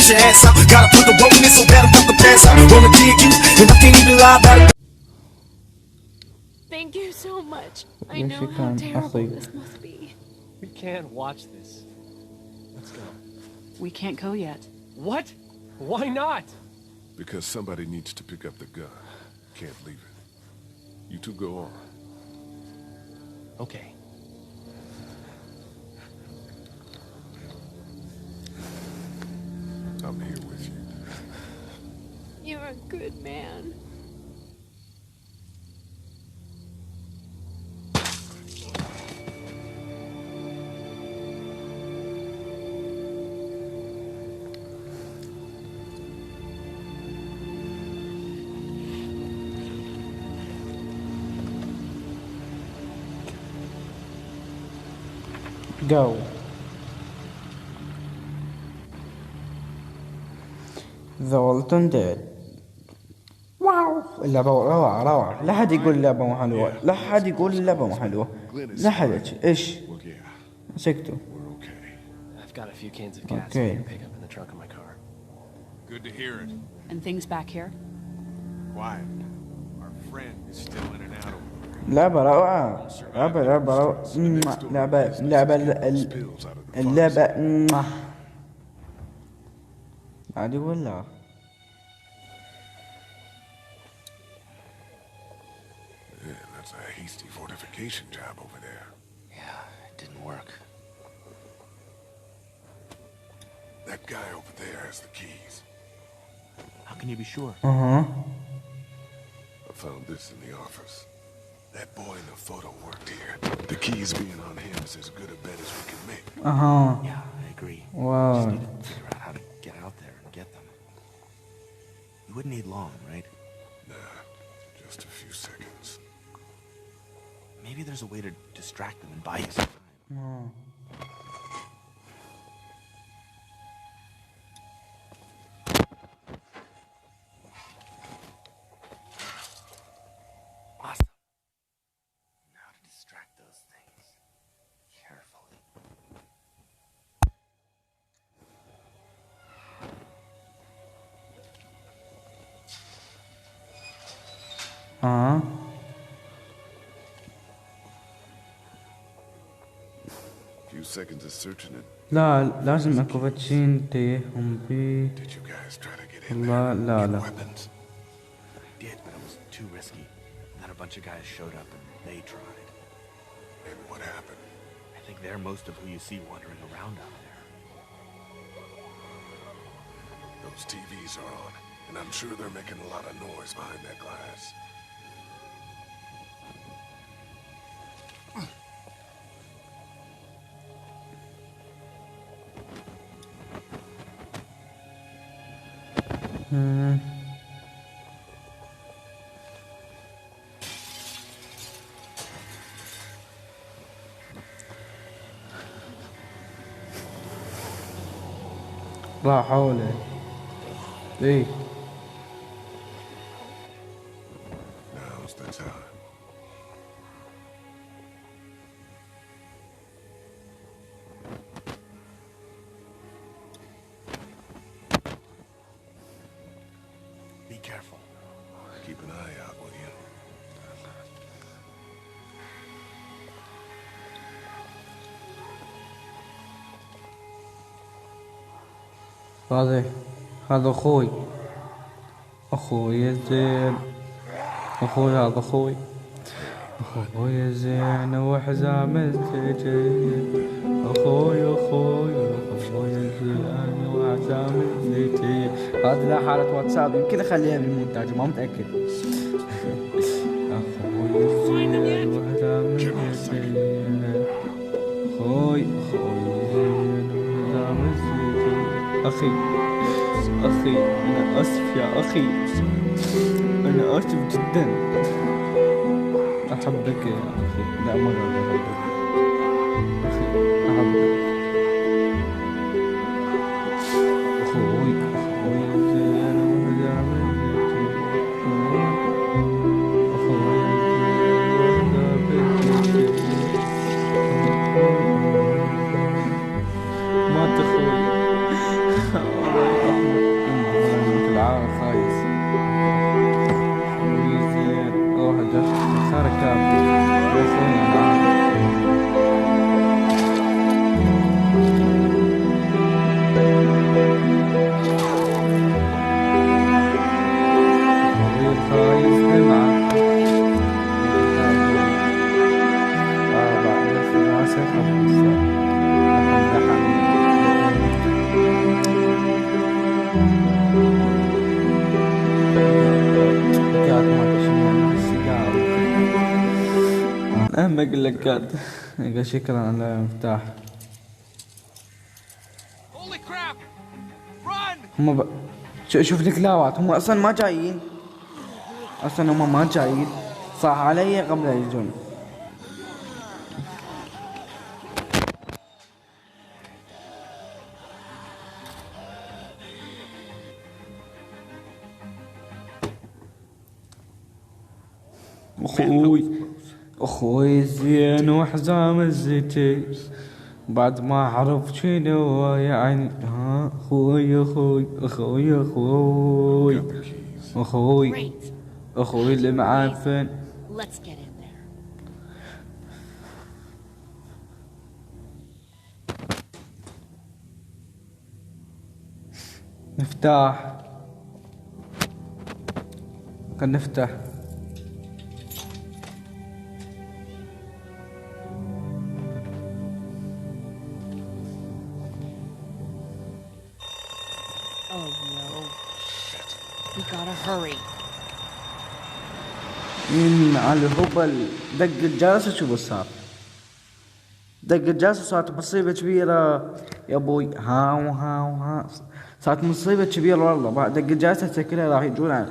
push your ass out. Gotta put the rope in it so bad I'm about to pass out. Wanna dig you, and I can't even lie about it. Thank you so much. I know how terrible this must be. We can't watch this. Let's go. We can't go yet. What? Why not? Because somebody needs to pick up the gun. Can't leave it. You two go on. Okay. I'm here with you. You're a good man. Go. The Walton Dead. واو اللعبة روعة روعة. لا حد يقول اللعبة مو حلوة. لا حد يقول اللعبة مو حلوة. لا حد ايش؟ سكتوا. I've got a few cans of gas Okay. I can pick up in the trunk of my car. Good to hear it. And things back here? Quiet. Our friend is still in and out of لعبة روعة. لعبة روعة. اللعبة عادي ولا؟ Yeah, that's a hasty fortification job over there. Yeah, it didn't work. That guy over there has the keys. How can you be sure? I found this in the office. That boy in the photo worked here. The keys being on him is as good a bet as we can make. Yeah, I agree. Wow. Just need to figure out how to get out there and get them. You wouldn't need long, right? Nah, just a few seconds. Maybe there's a way to distract them and buy you some time. Awesome. Now to distract those things carefully. Few seconds of searching it. لا لازم اكو فتشين تيهم بي. Did you guys try to get in والله there? لا Get لا. weapons. I did, but it was too risky. And then a bunch of guys showed up and they tried. And what happened? I think they're most of who you see wandering around out there. Those TVs are on, and I'm sure they're making a lot of noise behind that glass. راح حوله. ايه Now's the time. Be careful. Keep an eye out, will you? هذا اخوي. اخوي الزين. اخوي هذا اخوي. اخوي الزين وحزام الزين. اخوي اخوي الزين وحزام الزين. هذه لا حالة واتساب يمكن اخليها بالمونتاج ما متأكد. اخوي الزين وحزام الزين. اخوي الزين وحزام الزين. أخي أنا آسف يا أخي. أنا آسف جدا. أحبك يا أخي. لا مرة أحبك أخي. أحبك أخوي الزين وحزام الزين. أخوي الزين وحزام الزين. مات أخوي. اقول لك قال شكرا على المفتاح. Holy crap! Run! هم شوف الكلاوات، هم اصلا ما جايين، اصلا هم ما جايين، صح علي قبل لا يجون. اخوي زين وحزام الزيتي بعد ما عرف شنو يعني. ها اخوي اخوي اخوي اخوي اخوي Great. اخوي اللي معفن. Let's get in there. مفتاح، خلنا نفتح. Oh no. Shit. We gotta hurry. على الهبل دق الجرس وشوف صار. دق الجرس وصارت مصيبة كبيرة يا ابوي. ها صارت مصيبة كبيرة والله. بعد دق الجرس كلها راح يجون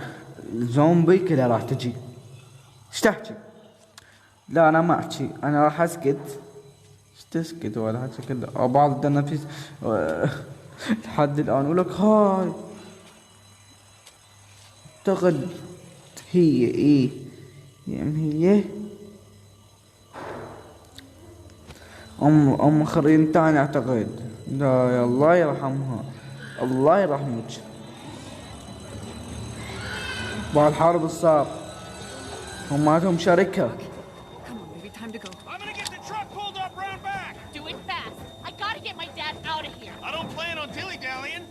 الزومبي كلها راح تجي. ايش تحكي؟ لا انا ما احكي، انا راح اسكت. ايش تسكت ولا حكي كله؟ او بعض النفس لحد الان ولك هاي اعتقد هي ايه يعني هي ام خرين تاني اعتقد. لا يا الله يرحمها، الله يرحمك. بالحرب الصار هم ماتهم شركة. Come on, maybe time to go. I'm gonna get the truck pulled up round back! Do it fast. I gotta get my dad out of here. I don't plan on dilly-dallying.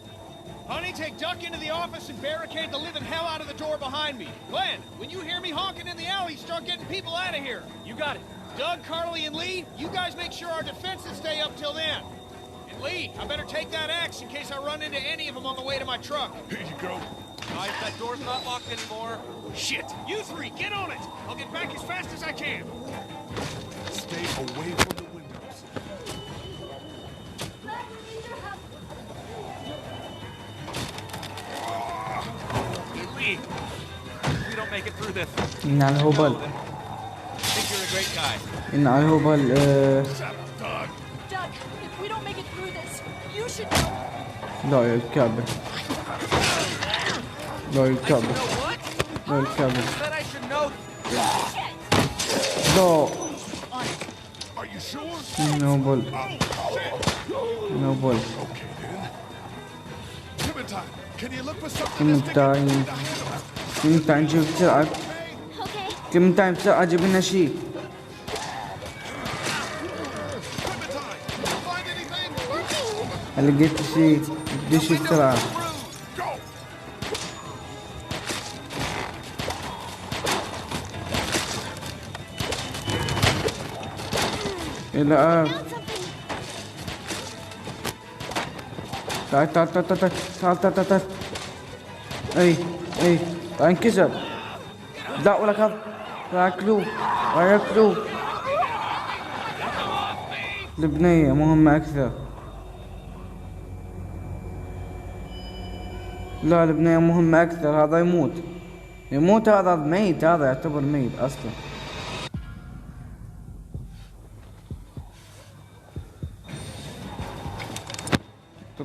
Honey, take Duck into the office and barricade the living hell out of the door behind me. Glenn, when you hear me honking in the alley, start getting people out of here. You got it. Doug, Carly, and Lee, you guys make sure our defenses stay up till then. And Lee, I better take that axe in case I run into any of them on the way to my truck. Here you go. Guys, that door's not locked anymore. Shit! You three, get on it! I'll get back as fast as I can. Stay away from the windows. Lee, if we don't make it through this, إن على الهبل I think you're a great guy. إن على الهبل Doug, if we don't make it through this, you should know. لا يا الكعبة، لا يا الكعبة، لا يا الكعبة، Said I should know. لا Are you sure? نوبل نوبل. Okay then. Clementine, can you look for something? كلمتين كلمتين جيب بسرعة. Okay. كلمتين بسرعة جيب لنا شيء. Clementine, find anything? هل لقيت شيء؟ بدي شيء بسرعة. Go. لا تعال تعال تعال تعال تعال تعال تعال تعال. اي تعال انكسر. لا ولا كذا راكلوه راكلوه. البنية مهمة أكثر. لا البنية مهمة أكثر. هذا يموت هذا ميت، هذا يعتبر ميت أصلا.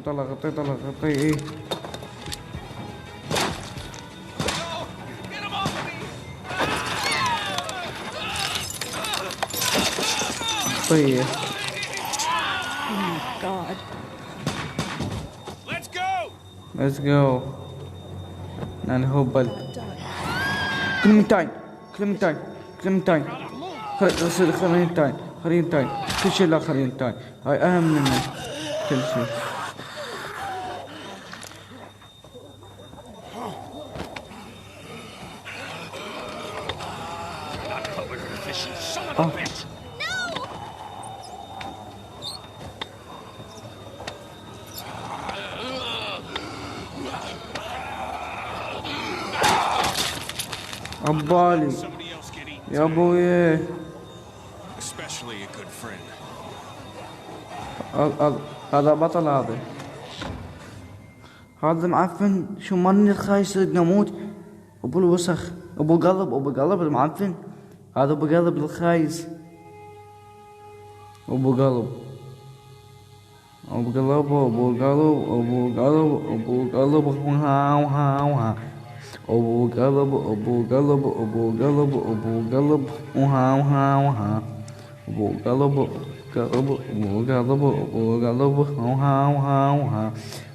غطي ايه طيب. Oh my God. Let's go. نحن هبل. كلمتين خلينتين كل شيء. لا خلينتين هاي أهم من كل شيء. عبالي يا ابوي. especially a good friend. هذا بطل هذا معفن. شو مرني الخايس صدق نموت. ابو الوسخ، ابو قلب المعفن. هذا ابو قلب الخايس. ابو قلب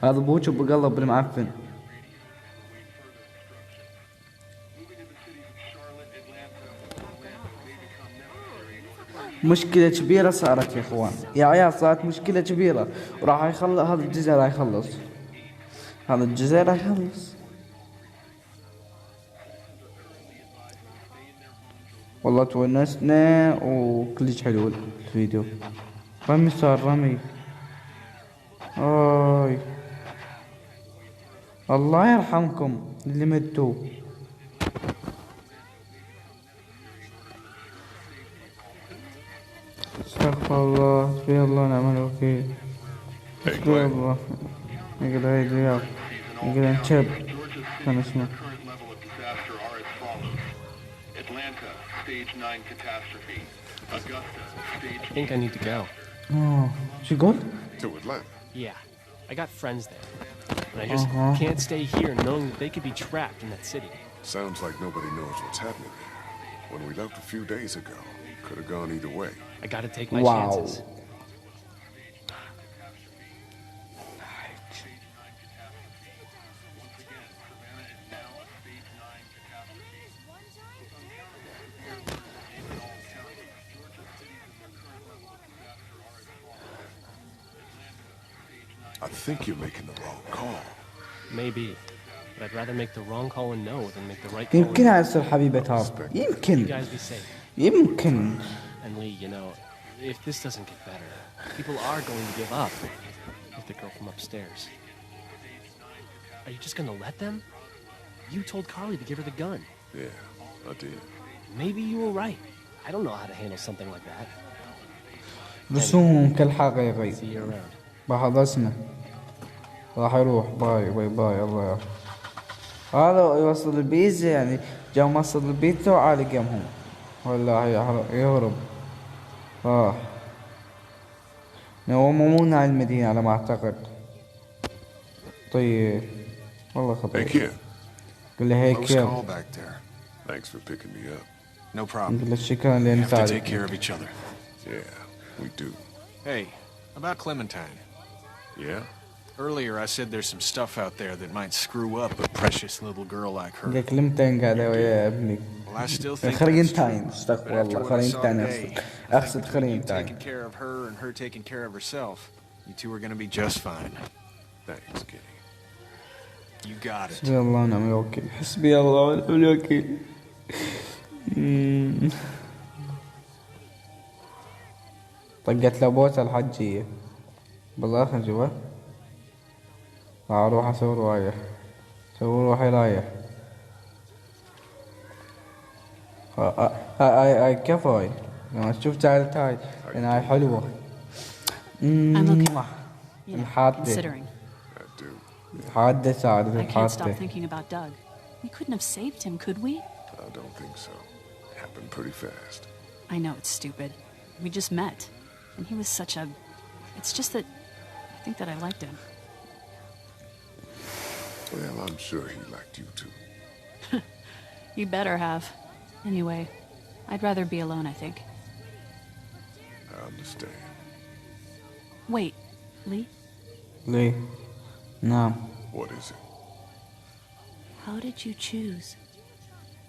هذا بوش ابو قلب المعفن. مشكلة كبيرة صارت يا اخوان، يا عيال صارت مشكلة كبيرة، وراح يخلص هذا الجزء، راح يخلص هذا الجزء، راح يخلص. والله تونسنا وكلش حلو الفيديو. رمي صار رمي. آي الله يرحمكم اللي متوا. استغفر الله، حسبي الله ونعم الوكيل. حسبي الله. يقول هاي الرياض، يقول انشب. كان اسمه I think I need to go. شو قلت؟ To Atlanta. Yeah, I got friends there. And I just can't stay here knowing that they could be trapped in that city. Sounds like nobody knows what's happening there. When we left a few days ago, could have gone either way. I gotta take my chances. I think you're making the wrong call. Maybe. But I'd rather make the wrong call and know than make the right call. يمكن أصير حبيبة هذا. You يمكن. guys be safe. يمكن. And Lee, you know, if this doesn't get better, people are going to give up. With the girl from upstairs. Are you just gonna let them? You told Carly to give her the gun. Yeah, I did. Maybe you were right. I don't know how to handle something like that. رسوم كالحقيقي. See you around. بحضسنا راح يروح. باي باي باي. الله يعافيك. هذا يوصل البيتزا، يعني جا موصل البيتزا وعالي قمهم ولا يهرب. هو مو ناعي المدينة على ما اعتقد. طيب والله خطير. Hey kid. قل له هيك Close يا. call back there. Thanks for picking me up. No problem. قل له شكرا لأن We have to take ساعدك. care of each other. Yeah, we do. Hey, about Clementine. Yeah? Earlier I said there's some stuff out there that might screw up a precious little girl like her. قلت كلمتين قاعدة ويا ابني. Well, I still think that's خرينتاين. true. استغفر But after الله. what I saw خرينتاين today, أقصد you خرينتاين. taking care of her and her taking care of herself, you two are gonna be just fine. Thanks, Kitty. You got it. حسبي الله ونعم الوكيل. حسبي الله ونعم الوكيل. طقت له بوسة الحجية بالآخر جوا. أروح أسوي روايح، أسوي روحي رايح. هاي كفاي لما تشوف تعالت هاي لأن هاي حلوة. الحادة Considering. I do. الحادة ساعدت I can't stop الحادة. thinking about Doug. We couldn't have saved him, could we? I don't think so. It happened pretty fast. I know it's stupid. We just met. And he was such a... It's just that... I think that I liked him. Well, I'm sure he liked you too. You better have. Anyway, I'd rather be alone, I think. I understand. Wait, Lee? ليه؟ نعم. What is it? How did you choose?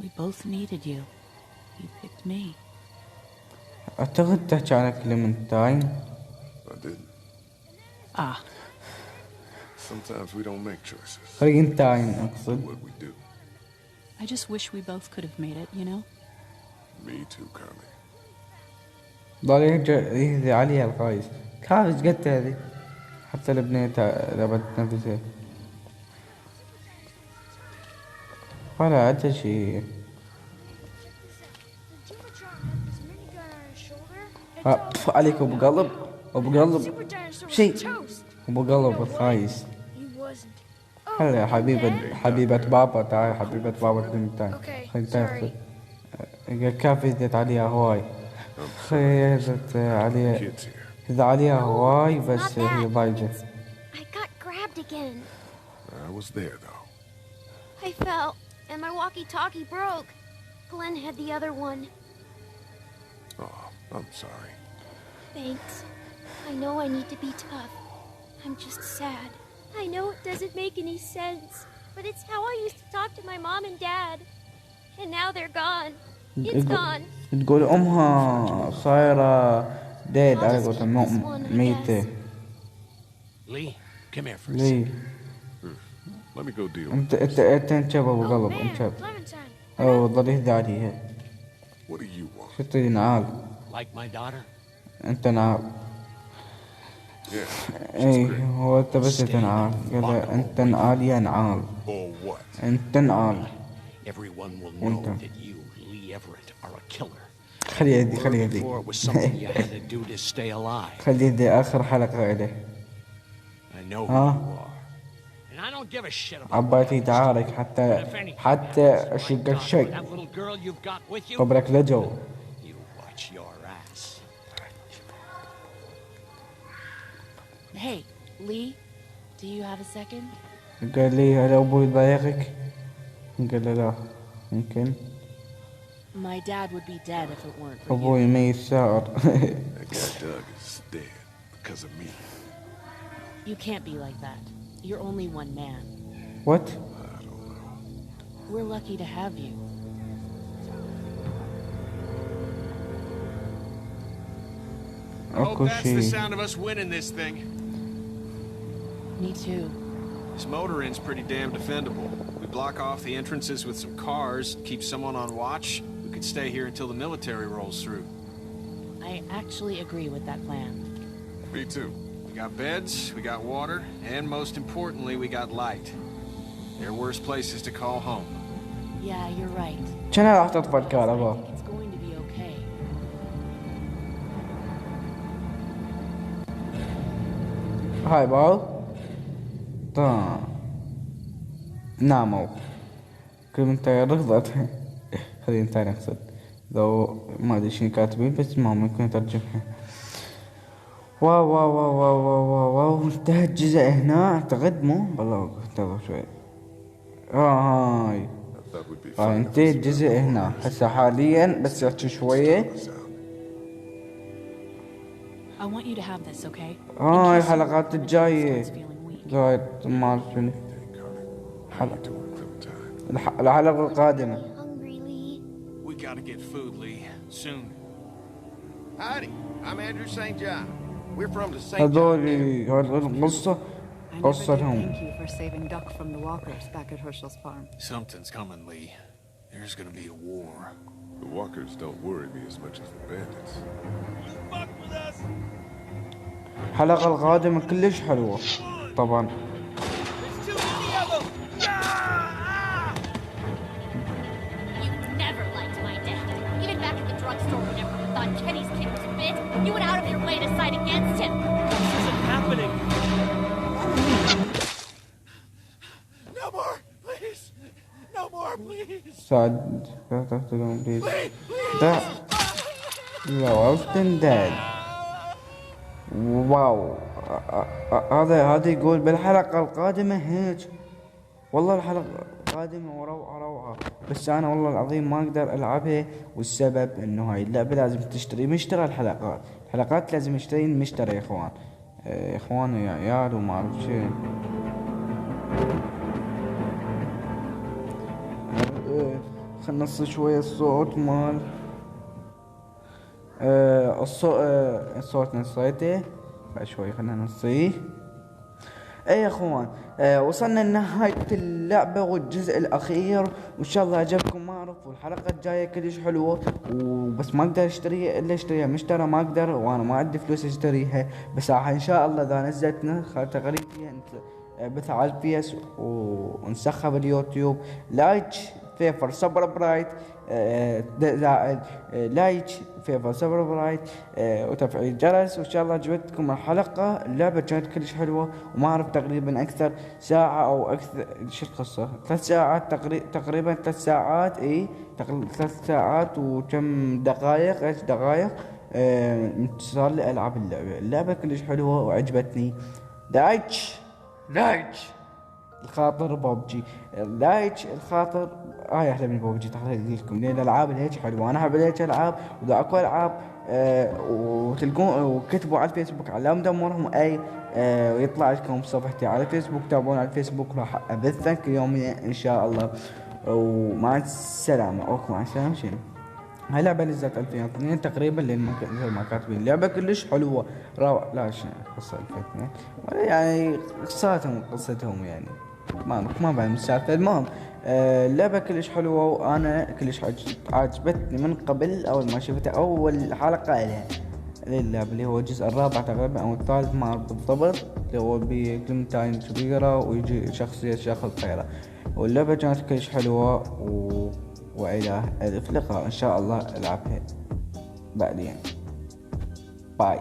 We both needed you. You picked me. أعتقد تحكي على كلمتين. I didn't. Ah, Sometimes we don't make choices. خرينتاين أقصد. What we do. I just wish we both could have made it, you know? Me too, Carly. ضل يهدي عليها الخايس. كيف قد هذه؟ حتى البنية لبت نفسها. ولا أنت شيء. Did you put your minigun on his shoulder? عليك ابو قلب، ابو قلب Super dinosaur was شيء، toast. ابو قلب الخايس. He wasn't. هلا يا حبيبة بابا، تعال حبيبة بابا تعال. Okay, خلي تاخذ. sorry. كافي زيت عليها هواي. خيزت عليها، Kids here. إذا عليها هواي بس هي ضايجة. I got grabbed again. I was there though. I fell, and my walkie-talkie broke. Glenn had the other one. Oh, I'm sorry. Thanks. I know I need to be tough. I'm just sad. I know it doesn't make any sense, but it's how I used to talk to my mom and dad. And now they're gone. It's gone. تقول أمها صايرة ديد I'll على just قولتها keep this one, I ميتة. Lee, come here for a ليه؟ Let me go deal with أنت انشب أبو Oh قلب man, انشب. Clementine. أو ضل يهدى عليها. What do you want? شو تريد نعال؟ Like my daughter? أنت نعال. Yeah. إيه هو أنت بس تنعال. قال أنت نعال يا نعال. Or what? أنت نعال. Everyone will know Winter. that you, Lee Everett, are a killer. خلي يهدي خلي يهدي. Before it was something you had to do to stay alive. خلي يهدي آخر حلقة إليه. I know who Huh? you are. And I don't give a shit about عبايتي what تعارك happens. حتى If anything حتى happens to my أشقك daughter, شيء. that little girl you've got with you, قبلك لجو. you watch your ass. Hey, Lee, do you have a second? قال لي هل أبوي ضايقك؟ قال له لا يمكن My dad would be dead if it weren't for you. أبوي ميت سائر. That guy Doug is dead because of me. You can't be like that. You're only one man. What? We're lucky to have you. I hope أكو that's the شيء. sound of us winning this thing. Me too. This motor inn's pretty damn defendable. We block off the entrances with some cars, keep someone on watch. We could stay here until the military rolls through. I actually agree with that plan. Me too. We got beds, we got water, and most importantly, we got light. There are worse places to call home. Yeah, you're right. كان راح تطفى I الكهرباء. think it's going to be okay. هاي باو. ناموا. كل من تاي ركضت. خلينا تاي نقصد. لو ما ادري شنو كاتبين بس ما ممكن ترجمها. واو واو واو واو واو واو واو انتهى الجزء هنا اعتقد مو بالله انتظر شوي. هاي I thought we'd be fine. انتهى الجزء هنا هسه حاليا بس احكي شوية. I want you to have this, okay? هاي In case الحلقات الجاية. someone's feeling weak. قاعد ما أعرف شنو. To Clementine. الحلقة القادمة. Hungry, Lee. We gotta get food, Lee. Soon. Howdy, I'm Andrew St. John. We're from the St. John. هذول القصة I never did قصتهم. thank you for saving Duck from the walkers back at Herschel's farm. Something's coming, Lee. There's gonna be a war. The walkers don't worry me as much as the bandits. الحلقة القادمة كلش حلوة طبعا. You never liked my dad. Even back at the drugstore whenever you thought Kenny's kid was fit, you went out of your way to side against him. This isn't happening. No more, please. No more, please. سعد لا تقتلون بليز. ده Walking Dead. واو هذا يقول بالحلقة القادمة هيك. والله الحلقة القادمة وروعة روعة. بس أنا والله العظيم ما أقدر ألعبها والسبب إنه هاي اللعبة لازم تشتري مشترى الحلقات لازم اشتري مشترى يا إخوان. إخوان يا عيال وما أعرف شيء. خلنا نص شوية الصوت مال الصوت نصيته بعد شوي خلنا نصيه. اي يا اخوان وصلنا لنهاية اللعبة والجزء الاخير وان شاء الله عجبكم ما اعرف. والحلقة الجاية كلش حلوة وبس ما اقدر اشتريها الا اشتريها مشترى ما اقدر وانا ما عندي فلوس اشتريها. بس راح ان شاء الله اذا نزلت نسخة تغريد فيها بث على البيس ونسخها باليوتيوب. لايك فيفر صبر برايت زائد لايك فيفر سبسكرايب وتفعيل الجرس. وان شاء الله عجبتكم الحلقة. اللعبة كانت كلش حلوة وما اعرف تقريبا اكثر ساعة او اكثر. شو القصة 3 ساعات تقريبا 3 ساعات 3 ساعات وكم دقائق 8 دقائق انتصار لألعاب اللعبة كلش حلوة وعجبتني. لايك الخاطر بوبجي لايك الخاطر احلى من بوبجي تقول لكم لان الالعاب هيك حلوه. انا احب هيك العاب واذا اكو العاب وتلقون وكتبوا على الفيسبوك على دمرهم اي ويطلع لكم صفحتي على الفيسبوك. تابعون على الفيسبوك راح ابثك يوميا ان شاء الله. ومع السلامه. اوكي مع السلامه. شنو هاي لعبة نزلت 2002 تقريبا لان ما كاتبين اللعبة كلش حلوة روعة. لا شنو قصة 2002 ولا يعني قصتهم يعني ما بعرف السالفة. المهم اللعبة كلش حلوة وانا كلش عجبتني من قبل اول ما شفتها اول حلقة لها للعبة اللي هو الجزء الرابع تقريبا او الثالث ما اعرف بالضبط اللي هو بكلمتين كبيرة ويجي شخصية شاخذ طيرة. واللعبة كانت كلش حلوة وإلى اللقاء إن شاء الله. ألعبها بعدين. باي.